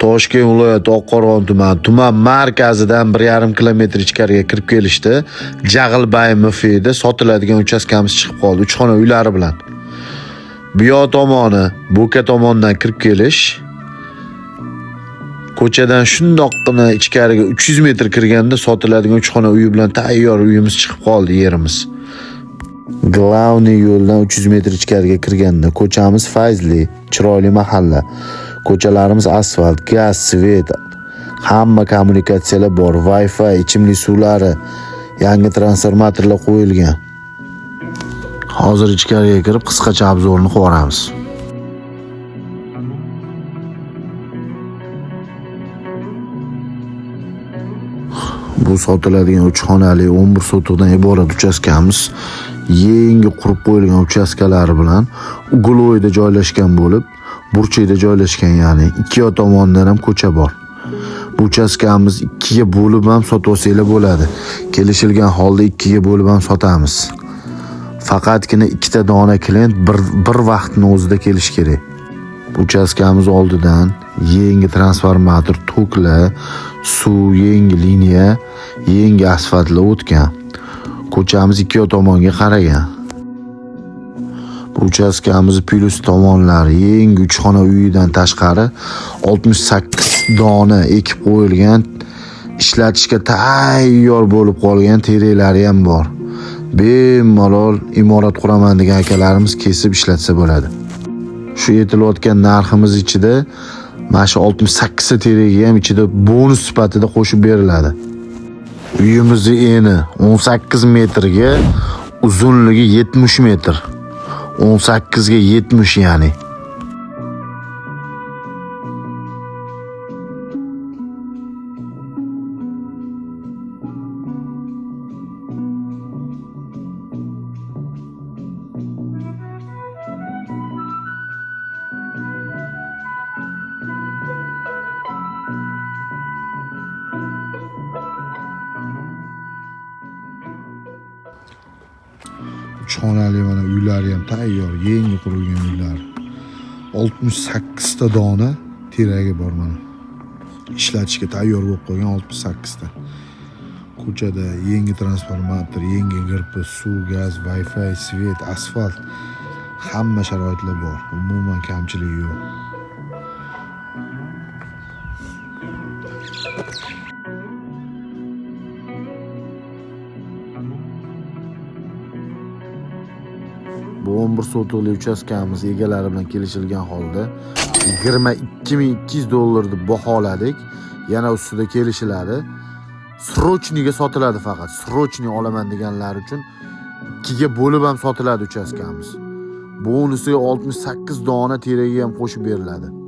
Toshkent viloyati Oqqo'rg'on tumani, tuman markazidan 1,5 kilometr ichkariga kirib kelishdi. Jag'ilbay MFda sotiladigan uchastkamiz chiqib qoldi, 3 xona uylari bilan. Bu yoq tomoni, Bo'ka tomondan kirib kelish. Ko'chadan shundoqqina ichkariga 300 metr kirganda sotiladigan 3 xona uyi bilan tayyor uyimiz chiqib qoldi, yerimiz. Главный yo'ldan 300 metr ichkariga kirganda ko'chamiz Fayzli, chiroyli mahalla. Ko'chalarimiz asfalt, gaz, svet, hamma kommunikatsiyalar bor, Wi-Fi, ichimlik suvlari, yangi transformatorlar qo'yilgan. Hozir ichkariga kirib qisqacha obzorni qilib. Bu sotiladigan 3 xonali 11 sotixdan iborat uchastkamiz yangi qurib qo'yilgan uchastkalari bilan Ugloyda joylashgan bo'lib, burchakda joylashgan, ya'ni ikki yoq tomonidan ham ko'cha bor. Bu uchastkamiz ikkiga bo'lib ham sotib olsanglar bo'ladi. Kelishilgan holda ikkiga bo'lib ham sotamiz. Faqatgina ikkita dona klient bir vaqtni o'zida kelish kerak. Bu uchastkamiz oldidan yangi transformator, toklar, suv, yangi liniya, yangi asfaltlar o'tgan. Ko'chamiz ikki yoq tomonga qaragan. Bu uchastkamiz plyus tomonlari yangi 3 xona uyidan tashqari 68 dona ekib qo'yilgan, ishlatishga tayyor bo'lib qolgan teraklari ham bor. Bemalol imorat quraman degan akalarimiz kesib ishlatsa bo'ladi. Shu aytilayotgan narximiz ichida mana shu 68 ta teragi ham ichida bonus sifatida qo'shib beriladi. Uyimizni eni 18 metrga, uzunligi 70 metr. 18 ga 70 ya'ni. Uch xonali mana uylari ham tayyor, yangi qurilgan uylar. 68 ta dona teragi bor mana. Ishlatishga tayyor bo'lib qolgan 68 ta. Ko'chada yangi transformator, yangi girpi, suv, gaz, Wi-Fi, svet, asfalt, hamma sharoitlar bor. Umuman kamchiligi yo'q. Bu 11 sotixli uchastkamiz egalari bilan kelishilgan holda 22 200 dollar deb baholadik. Yana ustida kelishiladi. Срочный ga sotiladi faqat. Срочный olaman deganlar uchun ikkiga bo'lib ham sotiladi uchastkamiz. Bonusiga 68 dona teragi ham qo'shib beriladi.